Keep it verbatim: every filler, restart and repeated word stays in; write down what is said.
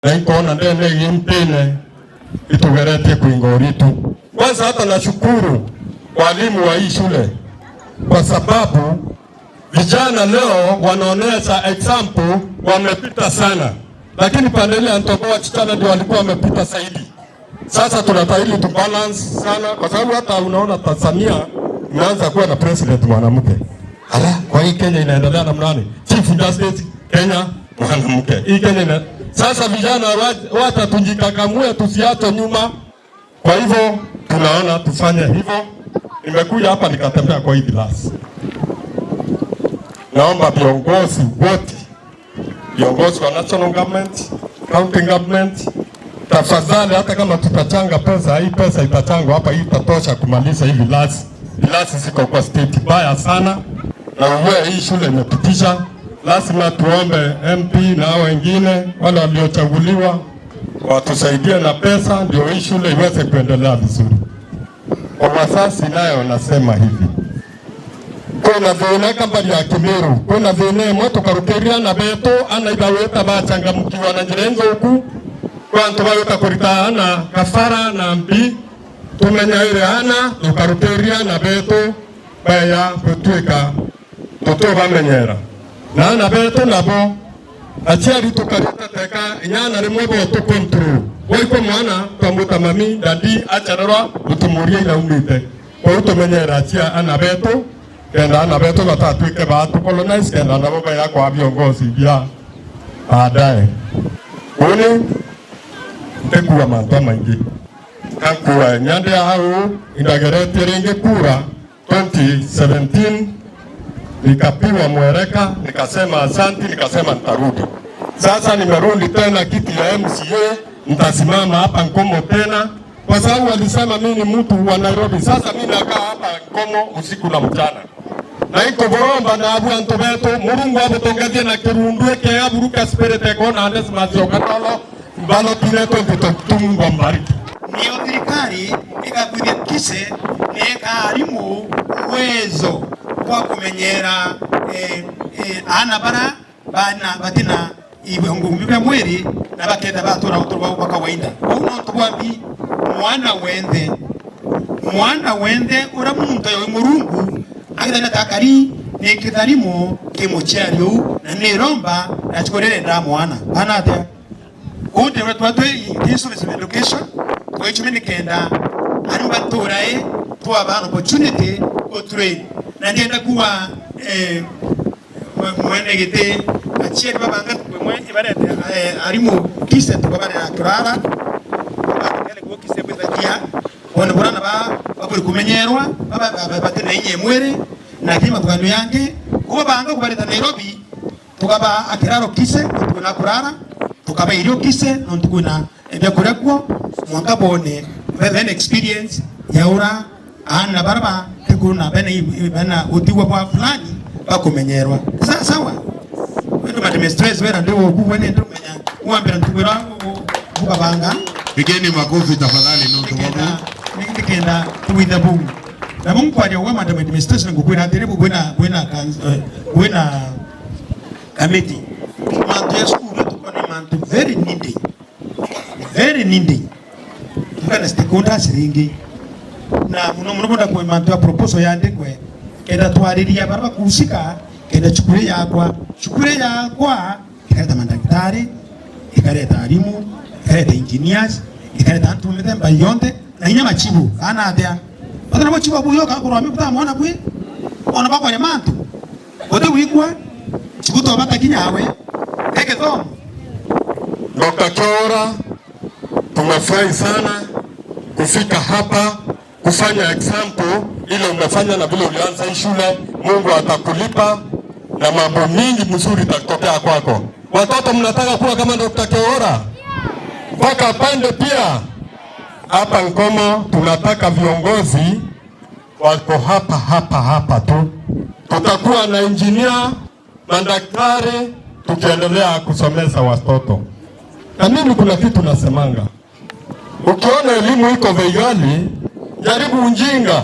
na inkoona ndene ii ntine itugeretie kwinga uritu. Kwanza hata nashukuru walimu wa hii shule kwa sababu vijana leo wanaonesha example, wamepita sana, lakini pande ile ya Ntoboa wasichana ndio walikuwa wamepita zaidi. Sasa tunataka ili tubalance sana, kwa sababu hata unaona Tanzania imeanza kuwa na president mwanamke. Ala, kwa hii Kenya inaendelea namna gani? Chief Justice Kenya mwanamke. Hii Kenya ina... Sasa vijana wa-, hata tujikakamue, tusiachwe nyuma. Kwa hivyo tunaona tufanye hivyo. Nimekuja hapa nikatembea kwa hii vilasi. Naomba viongozi wote, viongozi wa national government, county government, tafadhali, hata kama tutachanga pesa, hii pesa itachangwa hapa, hii itatosha kumaliza hii vilasi. Vilasi ziko kwa state mbaya sana, na ujue hii shule imepitisha. Lazima tuombe M P na hao wengine wale waliochaguliwa watusaidie na pesa, ndio hii shule iweze kuendelea vizuri. Kwa wazazi nayo nasema hivi, kwina thina kambari ya Kimiru, kwina thina imwe tukarutiria ana betu, ana ibawe ta bachangamkiwa na njira inthuku, kwa antu bagwita kurita ana kafara na mbi, tumenyaire ana tukarutiria ana betu baya gutuika tutubamenyera. Na ana betu nabo, aciari tukarita teka inya ana rimwe bo tu control. Waigua mwana, twamwita mami, dadi, acererwa, gutumuria iraumite. Kwou tumenyere acia-, ana betu, kenda ana betu batatwike ba tu colonize, kenda nabo baya kwa viongozi bia baadaye. Uni, ntikuwa mantu maingi. Kakuwa nyande au, indageretie ringi kura, twenty seventeen, nikapigwa mwereka, nikasema asanti, nikasema nitarudi. Sasa nimerudi tena kiti ya M C A, nitasimama hapa Nkomo tena, kwa sababu walisema mimi ni mtu wa Nairobi. Sasa mimi nakaa hapa Nkomo usiku na mchana. Na iko boromba na abu antu betu, Murungu abutongethie na kirundu eke aburuka spirit eko na Onesmus Okatolo, Ballot ile twenty twenty-two, Mungu ambariki. Niyo thirikari igakwithia kise ni eka arimu uwezo bwa kumenyera, eh, eh, aana bara bana batina ibiongo bia mwiri na baketha batura uturo bwao bwa kawaida. Uu nontu bwambi mwana wenthe, mwana wenthe uria muntu ayo Murungu akithana takari ni kitharimo ki muciari uu na ni romba na chikurire nda mwana. Bana atia? Kunde wetu atwe inclusive education, twaichumi nikenda ariu batura i twaba an opportunity go train. Na ndienda kuwa, eh, mwe-, mwene giti aciari babanga tukwimwe ibarete, eh, arimu kise tukabarera kirara, bakele kuo kise kwithagia, one burana ba, baburi kumenyerwa, baba, baba, batena inya mwiri, na kima tukandu yangi, kuba banga kubareta Nairobi, tukaba akiraro kise, nontu kwina kurara, tukaba irio kise, nontu kwina ebia kuria kuo, mwanka bone, bethe na experience ya ura, aana bara ba, tikuru na bena i-, i-, bena utigwa bwa fulani, bakumenyerwa. Sa-, sawa? Wetu mate stress wera ndi woku, wene ndi umenya, wambira ntukwira, u-, u-, ukabanga. Pigeni makofi tafadhali, nontu Nikenda, babu. Nikenda, tuwithe buu. Na buu nkwaria uwe, madam administration, ngukwira atiri, bwina, bwina kanz-, eh, bwina committee. Mantu ya cukuru tuko ni mantu very needy. Very needy. Tuka na stakeholders ringi. Na muno muno bunda kwa mantu ya proposal yandikwe. Kenda twariria bara bakuhusika, kenda cukuru yakwa. Cukuru yakwa, ikareta mandagitari, ikareta arimu, ikareta engineers, ikareta antu mithemba yonthe, na inya machibu, kana atia. Bata nabo chibu abu yoka kurwa mi butamwona bwi, ona bakwanya mantu. Kote wikwa, chibu to bata kinya awe, eke thomo. Doctor Kiora, tumefurahi sana kufika hapa. Kufanya example ile umefanya na vile ulianza hii shule, Mungu atakulipa na mambo mingi mzuri itatokea kwako. Watoto, mnataka kuwa kama Doctor Kiora? Mpaka pande pia. Hapa Nkomo tunataka viongozi wako hapa, hapa, hapa tu. Tutakuwa na engineer, madaktari, tukiendelea kusomesha watoto. Na mimi kuna kitu nasemanga, ukiona elimu iko bei ghali, jaribu ujinga.